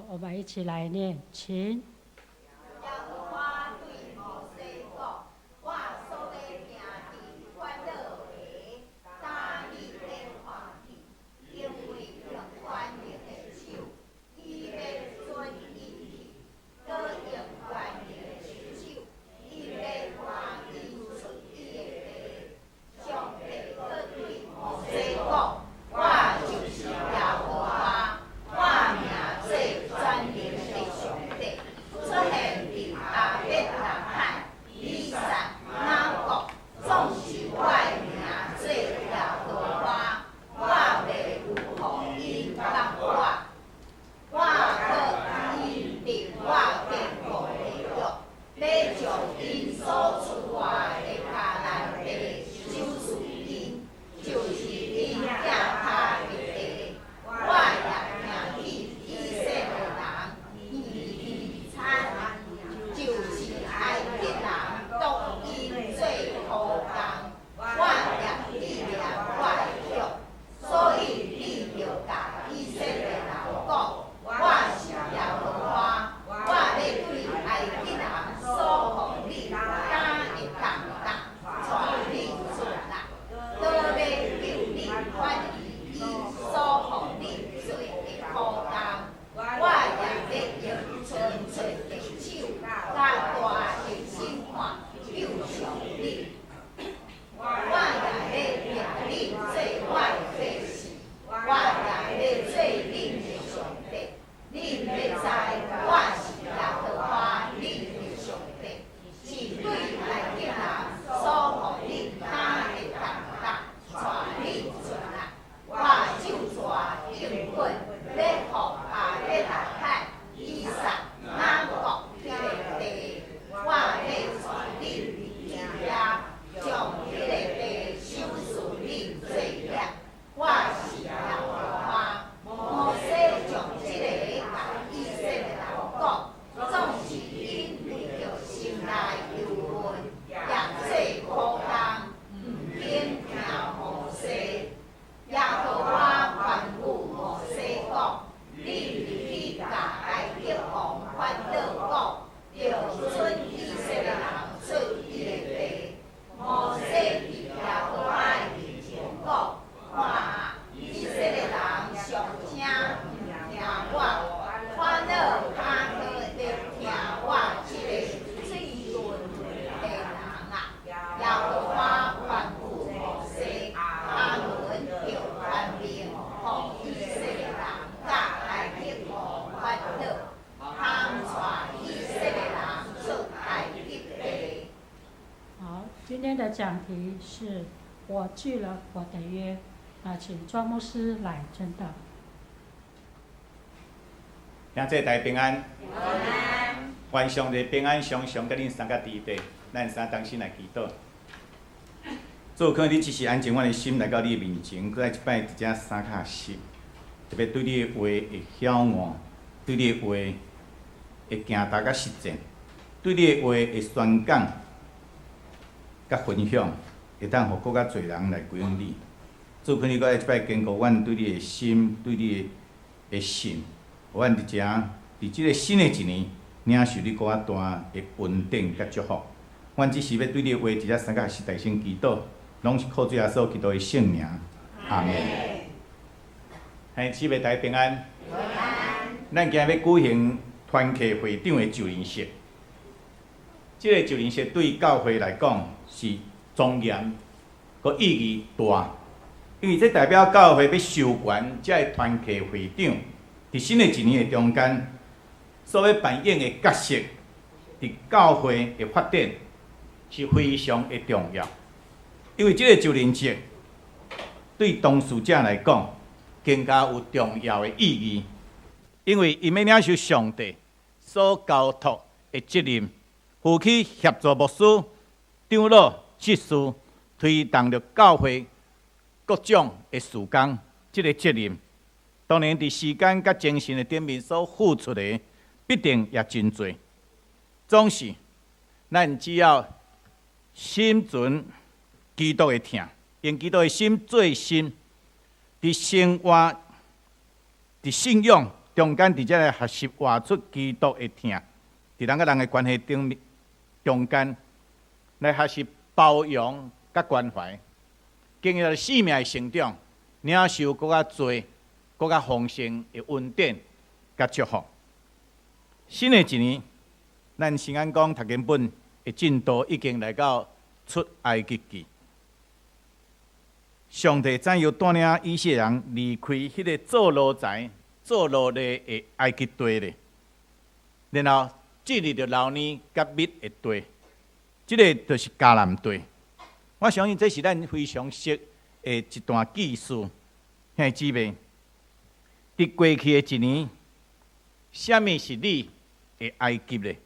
我們一起來念，請。耶和華對摩西講：我所欲聽佇法老的話，敢你欲看去，因為用權能的手，伊欲准𪜶去；閣用權能的手，伊欲趕𪜶出伊的地。上帝閣對摩西講：我就是耶和華，我名做全能的上帝，出現佇亞伯拉罕、以撒、雅各，總是我的名做耶和華，我袂有予𪜶捌我。我閣應定我堅固的約，欲將𪜶所出活的迦南地賞賜𪜶，就是𪜶行跤的地。我也聽見以色列人耳耳慘，就是埃及人督𪜶做苦工，我也紀念我的約，所以你著共以色列人講：我是耶和華，我欲對埃及人所予你擔的重擔，帶你出來，閣欲救你脫離伊所予你做的苦工。我也欲用伸出的手，佮大的審判救贖你。我也欲命恁做我的百姓，我也欲做恁的上帝。恁欲知我是耶和華恁的上帝，是對埃及人所予恁擔的重擔，帶恁出來。我咒詛應允，欲予亞伯拉罕、以撒、雅各彼个地，我欲帶恁入去遐，將彼个地賞賜恁做業。我是耶和華。摩西將這个共以色列人講，總是𪜶為著心內憂悶，也做苦工，毋肯聽摩西。耶和華吩咐摩西講：你入去共埃及王法老講，著准以色列人出伊的地。摩西佇耶和華的面前講：看啊，以色列人尚且毋聽我，法老敢閣欲聽我這个喙鈍的人啊！耶和華吩咐摩西，亞倫著傳命予以色列人佮埃及王法老，通帶以色列人出埃及地。好，今天的講題是我記了我的約。啊，請莊牧師來證道。兄弟大家平安。願上帝平安常常佮恁三佮佇底，咱三同心來祈禱。主，可你只是安靜阮的心來到你的面前，閣再一擺佇遮三較實，特別對你的話會曉悟，對你的話會行踏佮實踐，對你的話會宣講佮分享，會當予閣較濟人來歸向你。主，可你閣再一擺堅固阮對你的心，對你的信，予阮佇遮佇這个新的一年，領受你閣較大的恩典佮祝福。阮只是欲對你的話佇遮三較實大聲祈禱，攏是靠主耶穌基督的聖名。阿門。兄姊妹大家平安。咱今日欲舉行團契會長的就任式。這个就任式對教會來講是莊嚴，閣意義大，因為這代表教會欲授權這个團契會長，佇新的一年的中間，所欲扮演的角色，佇教會的發展是非常的重要。因為這个就任式對當事者來講，更加有重要的意義，因為𪜶欲領受上帝所交託的責任，負起協助牧師、長老、執事推動著教會各種的事工，這个責任，當然佇時間佮精神的頂面所付出的，必定也真濟。總是，咱只要心存基督的疼，用基督的心做心，佇生活、佇信仰、中間佇遮來學習活出基督的疼，佇人佮人的關係頂面中間來學習包容佮關懷，經歷生命的成長，領受閣較濟、閣較豐盛的恩典佮祝福。新的一年，咱新安講讀經本的進度已經來到出埃及記。上帝怎樣帶領以色列人離開彼个做奴才、做奴隸的埃及地咧？然後進入著流奶佮蜜的地，這个就是迦南地。我相信這是咱非常熟的一段記事，兄弟姊妹，佇過去的一年，啥物是你的埃及咧？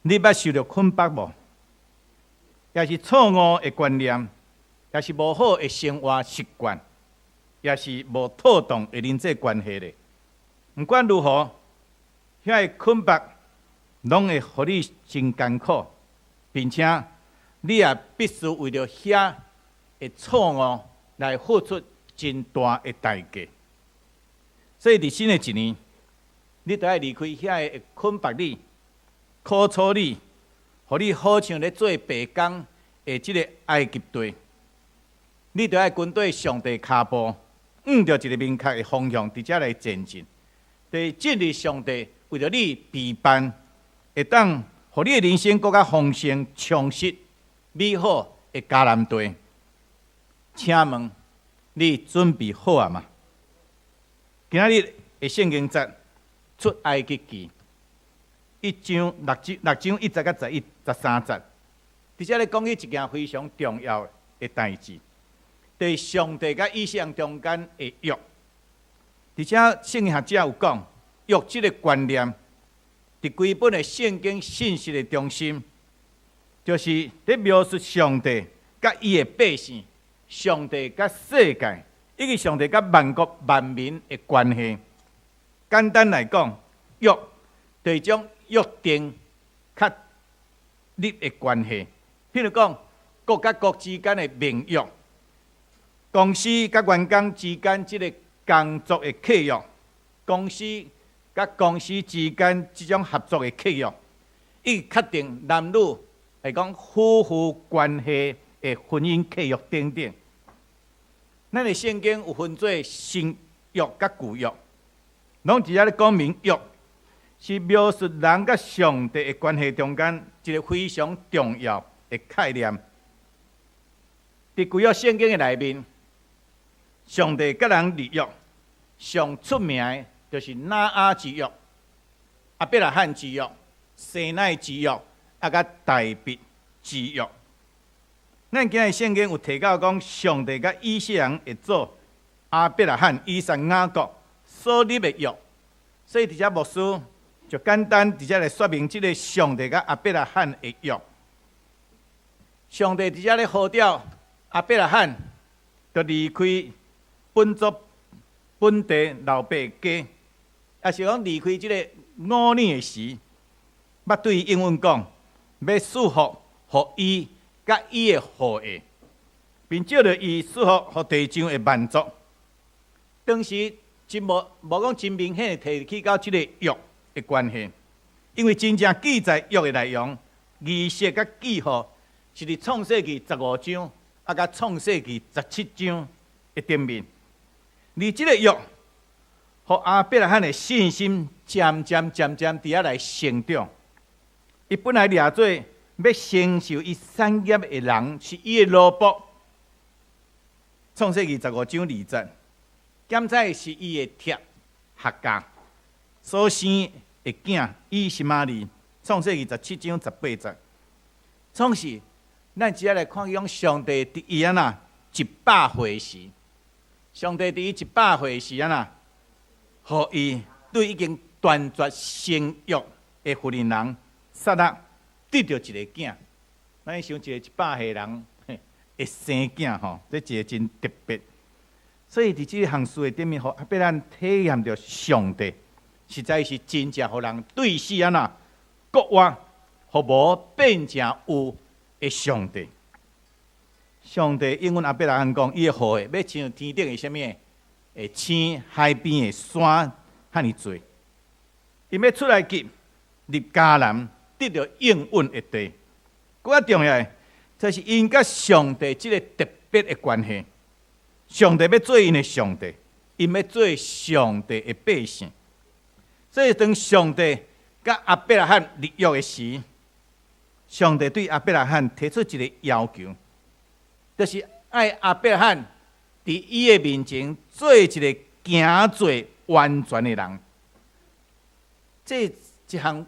你捌受著捆綁無？抑是錯誤的觀念，抑是無好的生活習慣，抑是無妥當的人際關係咧？毋管如何，遐个捆綁攏會予你真艱苦，並且你也必須為著遐个錯誤來付出真大的代價。所以佇新的一年，你著愛離開遐个會捆綁你、苦楚你，予你好像咧做白工的這个埃及地。你著愛跟綴上帝跤步，向著一个明確的方向，佇遮來前進，佇進入上帝為著你備辦，會當予你的人生閣較豐盛、充實、美好的迦南地。請問你準備好矣嗎？今仔日的聖經節出埃及記一章六章六章一節到十一十三節，佇遮咧講起一件非常重要的代誌，佇上帝佮以色列人中間的約。而且聖經學者有講，約這个觀念，佇規本的聖經信息的中心，就是佇描述上帝佮伊的百姓，上帝佮世界，以及上帝佮萬國萬民的關係。簡單來講，約就是一種約定確立的關係。譬如講，國佮國之間的盟約，公司佮員工之間這个工作的契約，公司佮公司之間這種合作的契約，以及確定男女來講夫婦關係的婚姻契約等等。咱的聖經有分做新約佮舊約，攏佇遮咧講明約是描述人佮上帝的關係中間一个非常重要的概念。佇舊約聖經的內面，上帝佮人立約，上出名的就是挪亞之約、亞伯拉罕之約、西奈之約，啊，佮大衛之約。咱今日聖經有提到講，上帝佮以色列人的祖亞伯拉罕、以撒、雅各所立的約，所以佇遮牧師就簡單佇遮來說明這个上帝佮亞伯拉罕的約。上帝佇遮咧呼召亞伯拉罕，就離開本族本地老爸家，抑是講離開這个吾珥的時，捌對伊應允講，欲賜福予伊佮伊的後裔，並藉著伊賜福予地上的萬族。當時真無無講真明顯的提起到這个約的關係，因為真正記載約的內容、儀式佮記號，是佇創世記十五章，啊，佮創世記十七章的頂面。而這个約，予亞伯拉罕的信心漸漸漸漸佇遐來成長。伊本來掠做欲承受伊產業的人是伊的奴僕。創世記十五章二節，檢采是伊的妾夏甲所生的囝以實瑪利。創世記十七章十八節，總是咱只愛來看講上帝佇伊按怎一百歲時，上帝佇伊一百歲時按怎，予伊對已經斷絕生育的婦人人撒拉得著一个囝。咱想一个一百歲人會生囝吼，這一个真特別。所以佇這項事的頂面，予亞伯拉罕體驗著上帝，實在是真正予人對死按怎閣活，予無變成有的上帝。上帝應允亞伯拉罕講，伊的後裔欲親像天頂的啥物？會星海邊的沙遐爾濟。𪜶欲出埃及入迦南，得著應允的地。閣較重要的，就是𪜶佮上帝這个特別的關係。上帝欲做𪜶的上帝，𪜶欲做上帝的百姓。所以當上帝佮亞伯拉罕立約的時，上帝對亞伯拉罕提出一个要求，就是愛亞伯拉罕佇伊的面前做一个行做完全的人。這一項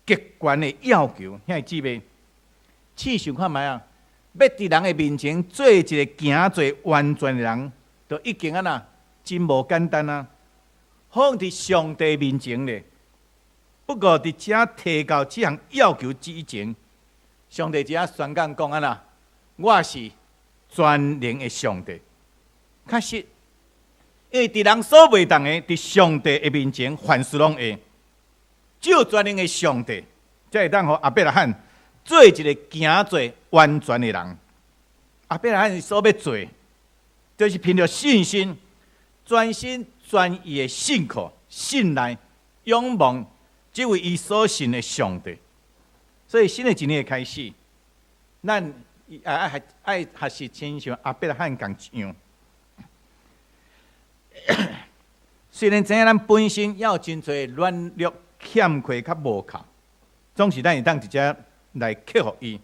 極懸的要求，兄弟姊妹，試想看覓啊？欲佇人的面前做一个行做完全的人，就已經按怎真無簡單啊！放佇上帝面前咧，不過佇遮提到這項要求之前，上帝這宣講講按怎，我是全能的上帝。確實，因為佇人所袂當的，佇上帝的面前，凡事攏會。只有全能的上帝，才會當予亞伯拉罕做一个行做完全的人。亞伯拉罕所欲做，就是憑著信心，全心全意的信靠、信賴、仰望這位伊所信的上帝。所以新的一年的開始，咱愛愛學習親像亞伯拉罕仝一樣。雖然知影咱本身猶有真濟軟弱、欠缺佮無靠，總是咱會當直接來克服伊。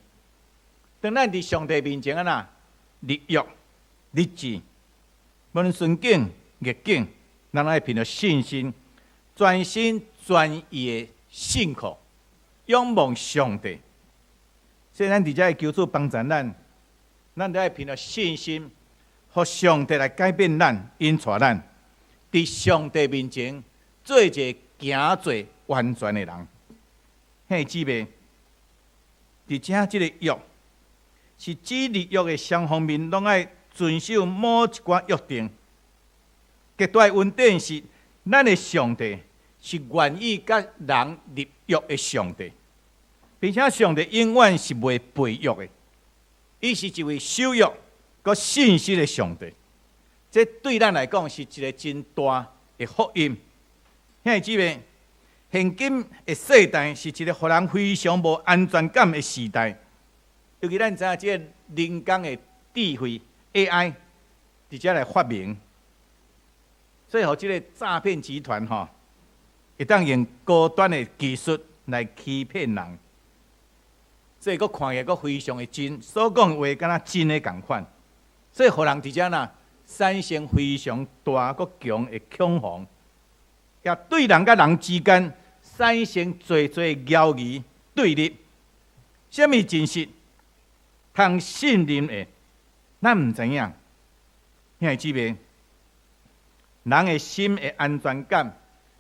當咱佇上帝面前按怎立約、立志，無論順境逆境，咱愛憑著信心，全心全意的信靠、仰望上帝。所以咱佇遮求主幫助咱，咱都愛憑著信心，予上帝來改變咱、引帶咱，佇上帝面前做一个行做完全的人。兄弟姊妹，佇遮這个約是指立約的雙方面攏愛遵守某一寡約定。極大的恩典是，咱的上帝是願意佮人立約的上帝，並且上帝永遠是袂背約的，伊是一位守約、閣信實的上帝。這對咱來講是一个真大的福音。兄弟姊妹，現今的世代是一个予人非常無安全感的時代。尤其咱知影這个人工的智慧 AI 佇遮來發明，所以予這个詐騙集團吼，會當用高端的技術來欺騙人，所以閣看起來閣非常的真，所講的話敢若真的仝款，所以予人佇遮呐產生非常大閣強的恐慌，也對人佮人之間產生濟濟懷疑對立。啥物真實通信任的，咱毋知影。兄弟姊妹，人的心的安全感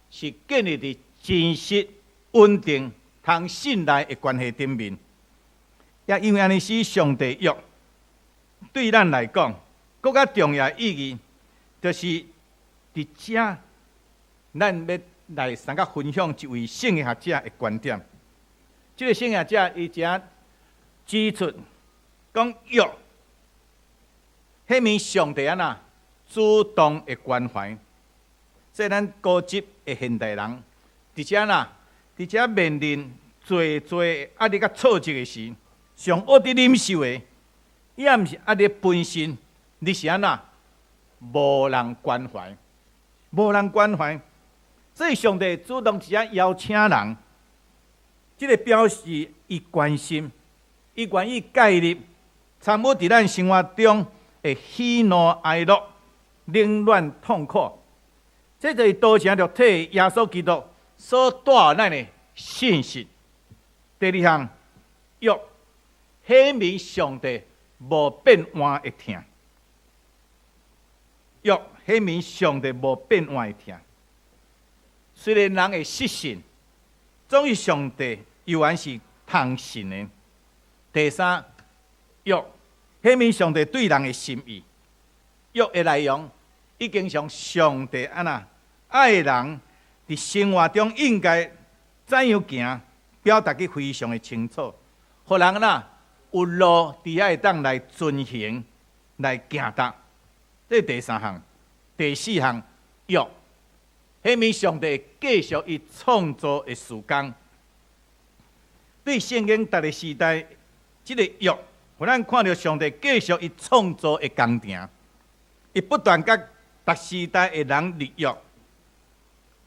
是建立佇真實、穩定、通信賴的關係頂面。也因為按呢，使上帝約對咱來講，閣較重要的意義，就是佇遮，咱欲來相佮分享一位聖經學者的觀點。這个聖經學者伊遮指出，講約，顯明上帝按怎主動的關懷，所以咱高級的現代人，佇遮啦，佇遮面臨濟濟壓力佮挫折的時，上惡佇忍受的，也毋是壓力本身，而是按怎無人關懷，無人關懷，所以上帝主動佇遮邀請人，這个表示伊關心，伊願意介入參與佇咱生活中的喜怒哀樂、冷暖痛苦，這就是道成肉體耶穌基督所帶予咱的信息。第二項，約顯明上帝無變換的疼。約顯明上帝無變換的疼。雖然人會失信，總是上帝猶原是通信的。第三，約顯明上帝對人的心意。約的內容已經將上帝按怎愛人佇生活中應該怎樣行，表達得非常的清楚，予人按怎有路佇遐會當來遵行，來行踏。這是第三項。第四項，約彼暝上帝繼續伊創造的事工。對聖經逐个時代，這个約，予咱看著上帝繼續伊創造的工程，伊不斷佮逐時代的人立約，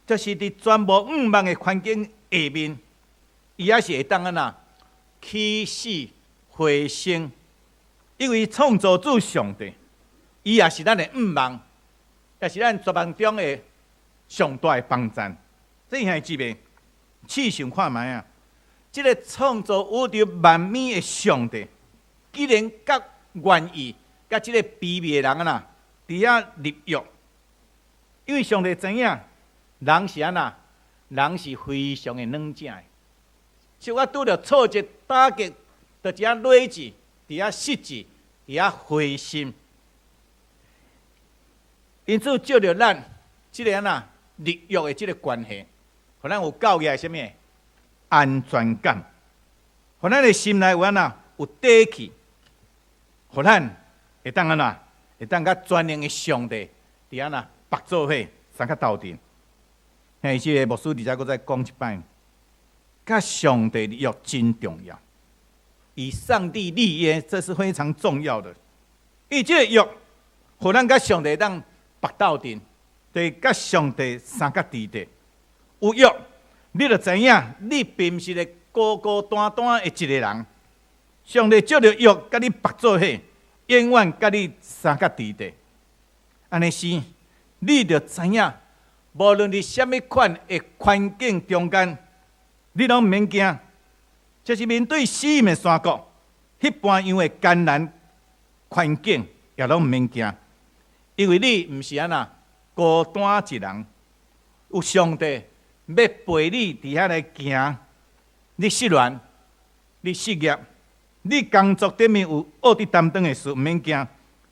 就是佇全無向望的環境下面，伊猶是會當按怎起死回生，因為創造主上帝，伊也是咱的向望，也是咱絕望中的上大的幫贊。這兄弟姊妹，試想看覓啊！這个創造宇宙萬物的上帝，既然佮願意佮這个卑微的人啊，佇遐立約，因為上帝知影人是按怎，人是非常的軟正的，小可拄著挫折打擊，就佇遐累志，佇遐失志，佇遐灰心。因此，藉著咱這个按怎立約的這个關係，予咱有夠額的啥物安全感，予咱的心內有按怎有底氣，予咱會當按怎會當佮全能的上帝佇按怎縛做伙相佮鬥陣。兄弟，這个牧師佇遮閣再講一擺，佮上帝立約真重要，與上帝立約，這是非常重要的。因為這个約，予咱佮上帝當縛鬥陣，就是佮上帝相佮佇咧。有約，你就知影，你並毋是個孤孤單單的一個人。上帝藉著約佮你縛做伙，永遠佮你相佮佇咧。按呢是，你就知影，無論佇啥物款的環境中間，你攏毋免驚。就是面對死蔭的山谷，彼般樣的艱難環境，也攏毋免驚，因為你毋是按怎孤單一人，有上帝欲陪你佇遐來行。你失戀，你失業，你工作頂面有惡得擔當的事，毋免驚，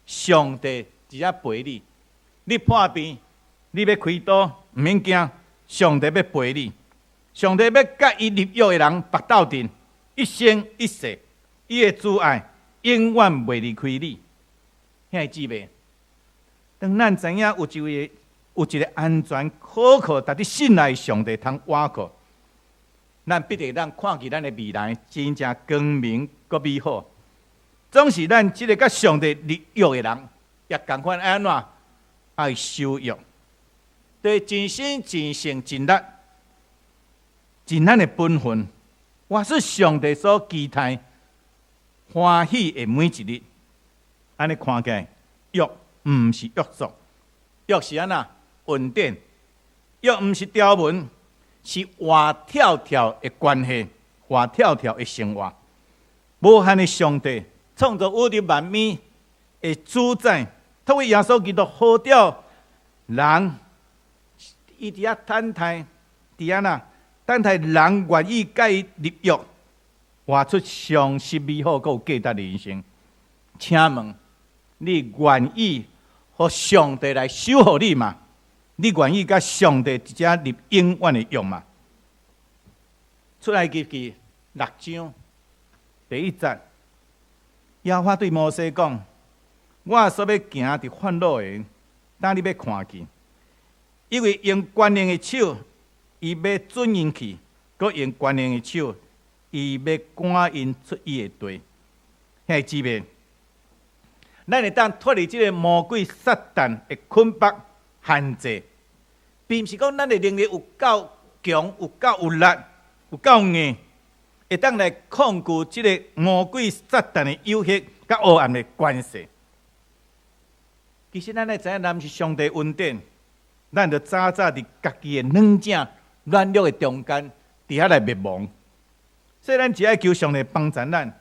上帝佇遐陪你。你破病，你欲開刀，毋免驚，上帝欲陪你。上帝欲佮伊立約的人縛鬥陣，一生一世，伊的慈愛永遠袂離開你。兄弟姊妹，當咱知影有一位有一个安全可靠、值得信賴上帝通倚靠，咱必定當看見咱的未來真正光明閣美好。總是咱這个佮上帝立約的人，也仝款按怎愛守約，對盡心盡性盡力，盡咱的本分，活出上帝所期待歡喜的每一日。按呢看起來，約毋是約束，約是按怎恩典，約毋是條文，是活跳跳的關係，活跳跳的生活。無限的上帝創造宇宙萬物的主宰，透過耶穌基督呼召人，伊佇遐等待，佇遐哪等待人願意佮伊立約，活出充實美好、閣有價值的人生。請問你願意予上帝來守護你嗎？你願意佮上帝直接立永遠的約嗎？出埃及記六章第一節，耶和華對摩西講：我所欲行佇法老的，等你欲看見，因為用權能的手，伊欲准𪜶去；閣用權能的手，伊欲趕𪜶出伊的地。兄弟姊妹，咱會當脫離這个魔鬼撒旦的捆綁限制，並毋是講咱的能力有夠強、有夠有力、有夠硬，會當來抗拒這个魔鬼撒旦的誘惑佮黑暗的權勢。其實咱愛知影，咱毋是上帝恩典，咱就早早佇家己的軟正軟弱的中間，佇遐來滅亡。所以咱只愛求上帝幫助咱，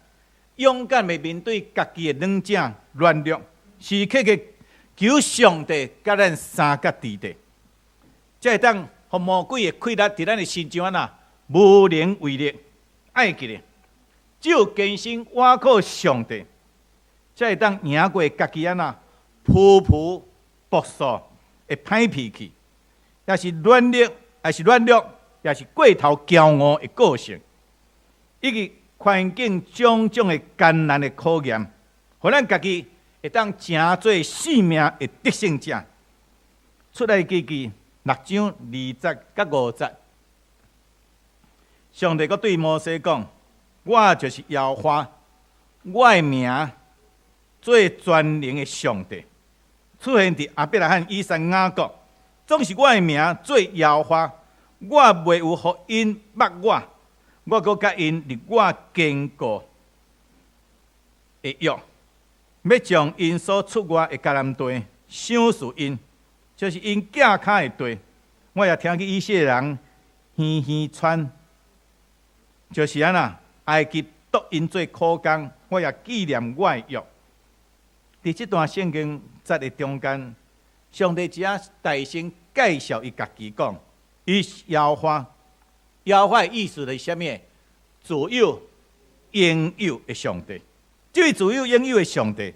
勇敢的面對家己的軟正軟弱，時刻刻求上帝佮咱相佮佇咧，才會當予魔鬼的氣力佇咱的身上啊，無能為力。愛記得，只有堅心倚靠上帝，才會當贏過家己按怎浮浮朴素的歹脾氣，也是軟弱，也是軟弱，也是過頭驕傲的個性，以及環境種種的艱難的考驗，予咱家己會當成做性命的得勝者。出埃及記六章二節佮五節，上帝閣對摩西講：我就是耶和華，我的名做全能的上帝，出現佇亞伯拉罕、以撒、雅各，總是我的名做耶和華，我袂有予𪜶捌我，我閣佮𪜶立我堅固的約，欲將𪜶所出外的迦南地賞賜𪜶，就是𪜶行跤的地。我也聽見以色列人嘻嘻喘，就是按怎埃及督𪜶做苦工，我也紀念我的約。佇這段聖經節的中間，上帝這大聲介紹伊家己講，伊是耶和華。耶和華的意思是啥物？自有永有的上帝。這位自有永有的上帝，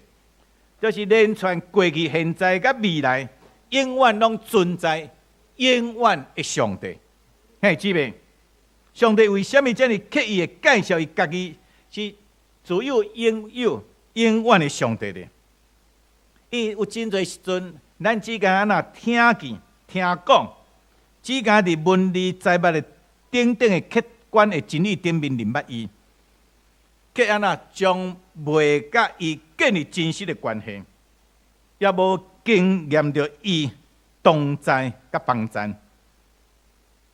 就是連串過去、現在佮未來，永遠攏存在、永遠的上帝。嘿，姊妹，上帝為啥物遮爾刻意的介紹伊家己是自有永有、永遠的上帝呢？伊有真濟時陣，咱只敢按怎聽見、聽講，只敢佇文字載物的等等的客觀的真理頂面認捌伊，卻按怎將袂佮伊建立真實的關係，也無經驗著伊同在佮幫贊。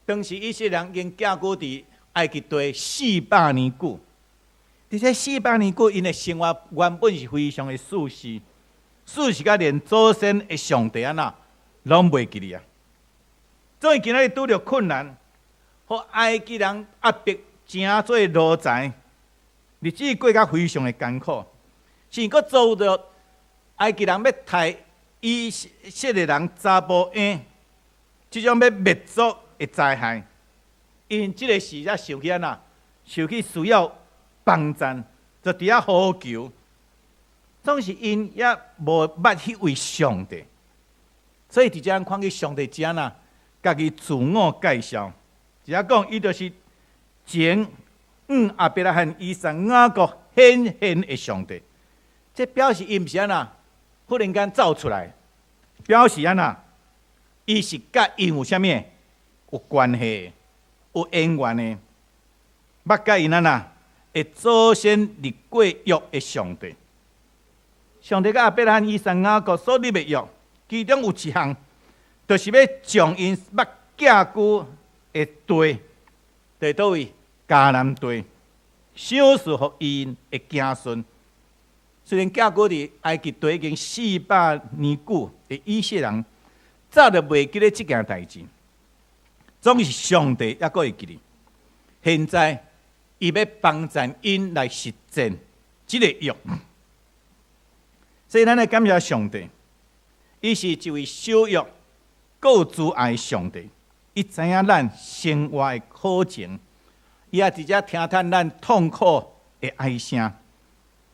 當時以色列人已經寄居佇埃及地四百年久，佇這四百年久，𪜶的生活原本是非常的舒適，舒適甲連祖先的上帝按怎攏袂記得啊。所以今仔日拄著困難，予埃及人壓迫，成做奴才，日子過甲非常的艱苦，甚閣遭著埃及人欲刣以色列人查埔嬰，這種欲滅族的災害，𪜶這个時才想起按怎，想起需要幫贊，就佇遐呼求。總是𪜶也無捌彼位上帝，所以佇遮看見上帝怎啊，家己自我介紹，這講伊就是前向亞伯拉罕、以撒、雅各顯現的上帝。這表示伊毋是按怎，忽然間走出來，表示按怎，伊是佮𪜶有啥物有關係、有淵源的，捌佮𪜶按怎，會祖先立過約的上帝。上帝佮亞伯拉罕、以撒、雅各所立的約，其中有一項，就是欲將𪜶捌寄居的地，佇佗位？迦南地，賞賜予𪜶的子孫。雖然寄居佇埃及地已經四百年久的以色列人，早就袂記得這件代誌。總是上帝猶閣會記得。現在，伊欲幫贊𪜶來實踐這個約。所以，咱來感謝上帝，伊是一位守約、閣有慈愛的上帝。伊知影咱生活的苦情，伊也佇遮聽嘆咱痛苦的哀聲。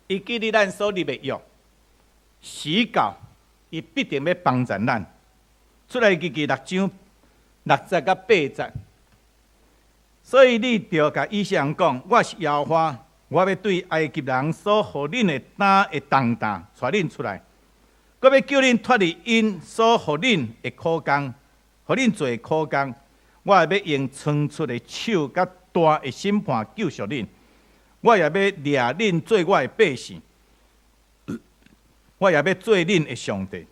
伊記得咱所立的約，時到，伊必定欲幫贊咱。出埃及記六章六節佮八節，所以你著共以色列人講，我是耶和華。我欲對埃及人所予恁的擔的重擔，帶恁出來，閣欲救恁脫離𪜶所予恁的苦工，予恁做的苦工。我也欲用伸出的手佮大的審判救贖恁。我也欲掠恁做我的百姓，我也欲做恁的上帝。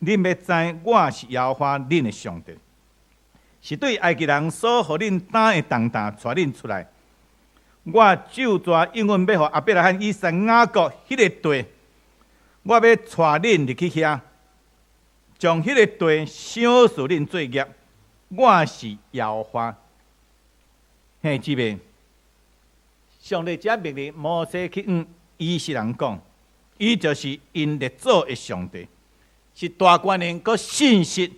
恁欲知我是耶和華恁的上帝，是對埃及人所予恁擔的重擔，帶恁出來。我咒詛應允欲予亞伯拉罕、以撒、雅各彼个地，我欲帶恁入去遐，將彼个地賞賜恁做業。我是耶和華。嘿，姊妹，上帝這命令摩西去向以色列人講，伊就是𪜶列祖的上帝，是大權能閣信實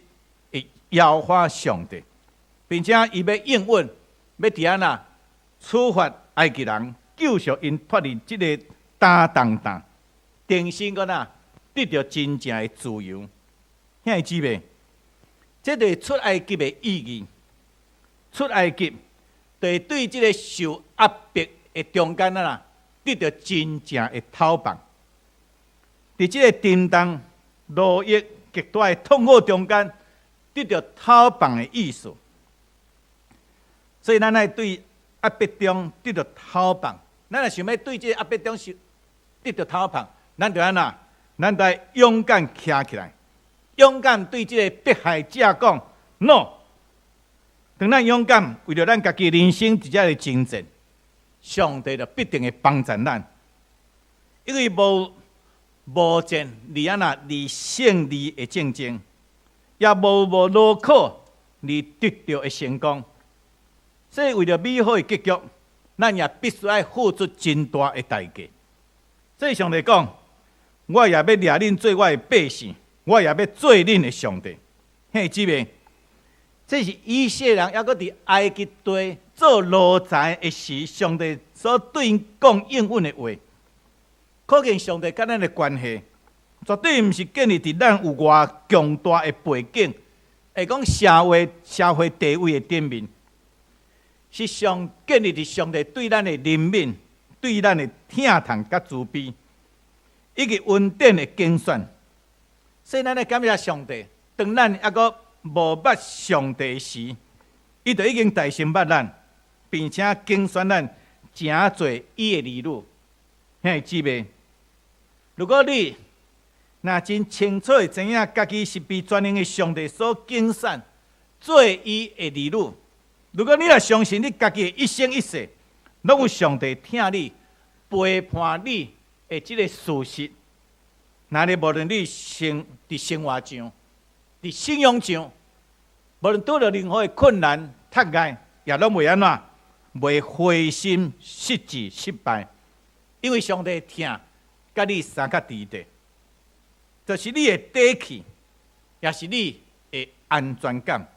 的耶和華上帝，並且伊欲應允，欲佇按怎處罰埃及人，救贖𪜶脫離這个擔重擔，重新閣哪得著真正的自由。兄弟姊妹，這就是出埃及的意義。出埃及，就是對這个受壓迫的中間啊，得著真正的透放。佇這个震動、奴役、極大的痛苦中間，得著討放的意思。所以咱愛對壓迫中得著討放。咱若想欲對這个壓迫中是得著討放，咱就按怎？咱就愛勇敢徛起來，勇敢對這个迫害者講 “No”。當咱勇敢為著咱家己人生佇遮咧征戰，上帝就必定會幫助咱。因為無無戰而按怎而勝利的戰爭，也無無勞苦而得著的成功。所以為著美好的結局，咱也必須愛付出真大的代價。所以上帝講：我也欲掠恁做我的百姓，我也欲做恁的上帝。兄姊妹，這是以色列人猶閣佇埃及地做奴才的時，上帝所對𪜶講應允的話。可見上帝佮咱的關係，絕對毋是建立佇咱有偌強大的背景，會講社會社會地位的頂面，是上建立佇上帝對咱的憐憫、對咱的疼痛佮慈悲，以及恩典的揀選。所以咱愛感謝上帝，當咱猶閣無捌上帝時，伊就已經大先捌咱，並且揀選咱成做伊的兒女。兄弟姊妹，如果你若真清楚的知影家己是被全能的上帝所揀選做伊的兒女，如果你若相信你家己的一生一世，攏有上帝疼你、陪伴你的這个事實，那你無論你生佇生活上、佇信仰上，無論拄著任何的困難、窒礙，也攏袂按怎，袂灰心、失志、失敗，因為上帝疼，佮你相佮佇咧，就是你的底氣，也是你的安全感。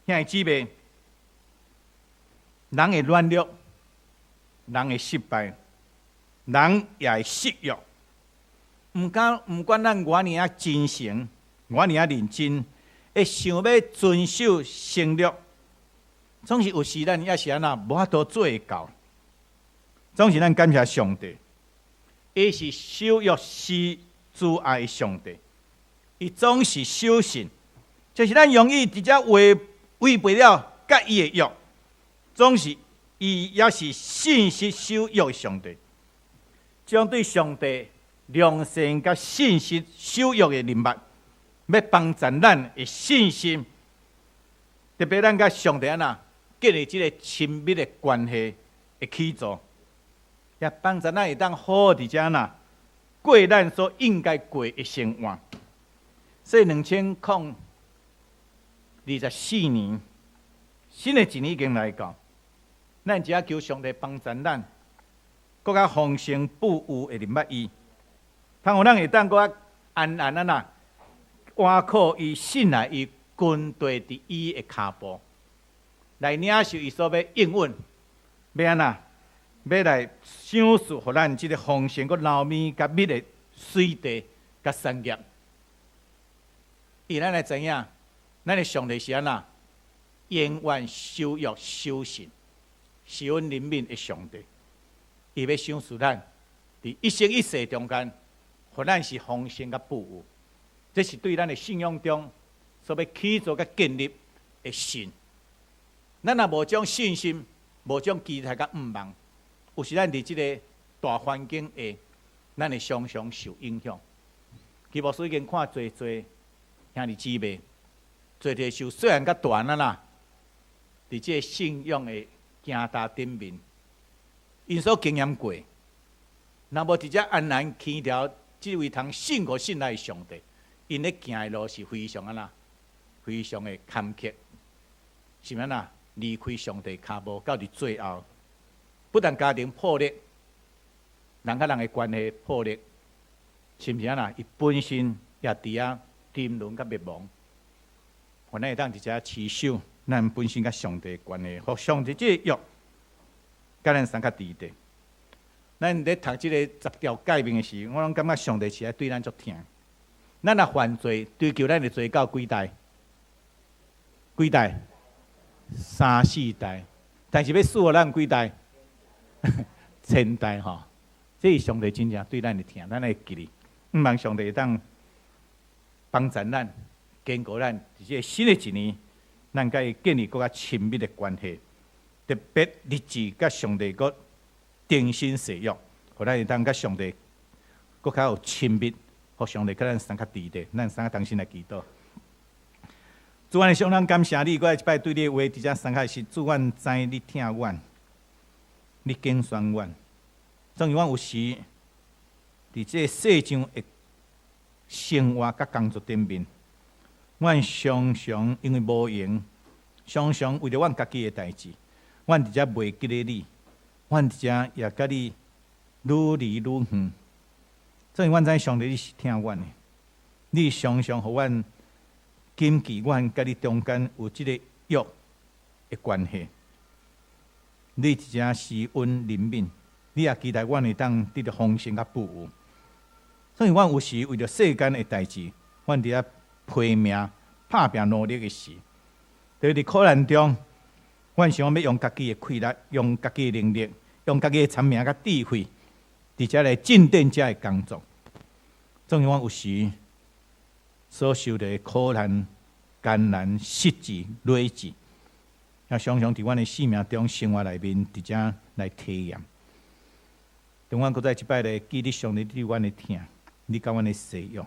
兄弟姊妹，人會軟弱，人會失敗，人也會失約。毋管毋管咱偌爾仔真誠，偌爾仔認真，會想欲遵守承諾，總是有時咱也是按怎無法度做會到。總是咱感謝上帝，伊是守約施慈愛的上帝，伊總是守信，就是咱容易佇遮違違背了佮伊的約，總是伊也是信實守約的上帝。將對上帝良善佮信實守約的認捌，欲幫助咱的信心，特別咱佮上帝按怎建立這个親密的關係的起座，也幫助咱會當好好佇遮按怎過咱所應該過的生活。所以2024年，新的一年已經來到，咱只要求上帝幫助咱，閣較豐盛富有的認捌伊，通予咱會當閣較安安按怎倚靠伊、信賴伊、跟綴佇伊的跤步，來領受伊所欲應允，欲按怎，欲來賞賜予咱這个豐盛、閣流蜜佮蜜的水地佮產業。因為咱來知影，咱的上帝是按怎，永遠守約守信，施恩憐憫的上帝。伊欲賞賜咱，佇一生一世中間，予咱是豐盛佮富有。這是對咱的信仰中所欲起造佮建立的信。咱若無將信心、無將期待佮向望，有時咱佇這个大環境下，咱會常常受影響。其牧師已經看濟濟兄弟姊妹，濟濟受細漢佮大漢啦，佇這个信仰的行道頂面，𪜶所經驗過，若無佇遮安然牽牢這位通勝過信賴上帝，𪜶咧行的路是非常按怎，非常的坎坷，是按怎離開上帝跤步到佇最後，不但家庭破裂，人佮人的關係破裂，是毋是按怎？伊本身也佇遐沉淪佮滅亡。予咱會當佇遮持守咱本身佮上帝的關係，予上帝這個約佮咱相佮佇咧。咱咧讀這个十條誡命的時，我攏感覺上帝是愛對咱足疼。咱若犯罪，追究咱的罪到幾代？幾代？三四代。但是欲賜予咱幾代？千代吼。這是上帝真正對咱的疼，咱愛記得。向望上帝會當幫助咱，堅固咱佇這个新的一年，咱佮伊建立閣較親密的關係，特別立志佮上帝閣重新誓約，予咱會當佮上帝閣較有親密，予上帝佮咱相較佇咧，咱三个同心來祈禱。主阮的上，咱感謝你，閣再一擺對你的話佇遮相較時，主阮知你疼阮，你揀選阮，縱然阮有時佇這个世上的生活佮工作頂面，阮常常因為無閒，常常為著阮家己的代誌，阮佇遮袂記得你，阮佇遮也佮你愈離愈遠。所以阮知上帝你是疼阮的，你常常予阮謹記阮佮你中間有這個約的關係。你佇遮施恩憐憫，你也期待阮會當得著豐盛佮富有。所以阮有時為著世間的代誌，阮佇遐拼命拍拚努力的時，佇佇苦難中，阮想欲用家己的氣力，用家己的能力，用家己的聰明佮智慧，佇遮來進展遮的工作。縱然阮有時所受的苦難、艱難、失志、累志，也常常佇阮的生命中、生活內面，佇遮來體驗。當阮閣再一擺來記得上帝對阮的疼，你佮阮的誓約，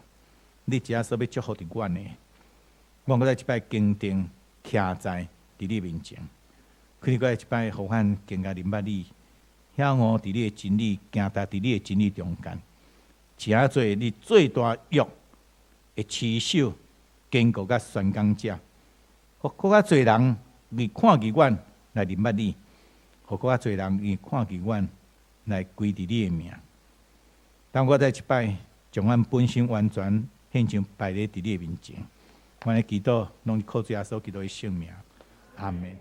你遮所欲祝福佇阮的，阮閣再一擺堅定徛在佇你面前，求你閣再一擺予阮更加認捌你，曉悟佇你的真理，行踏佇你的真理中間，成做你最大約的持守、堅固佮宣講者，予閣較濟人會看見阮來認捌你，予閣較濟人會看見阮來歸佇你的名。當我再一擺將阮本身完全獻上擺佇你的面前，阮的祈禱攏是靠主耶穌基督的聖名，阿門。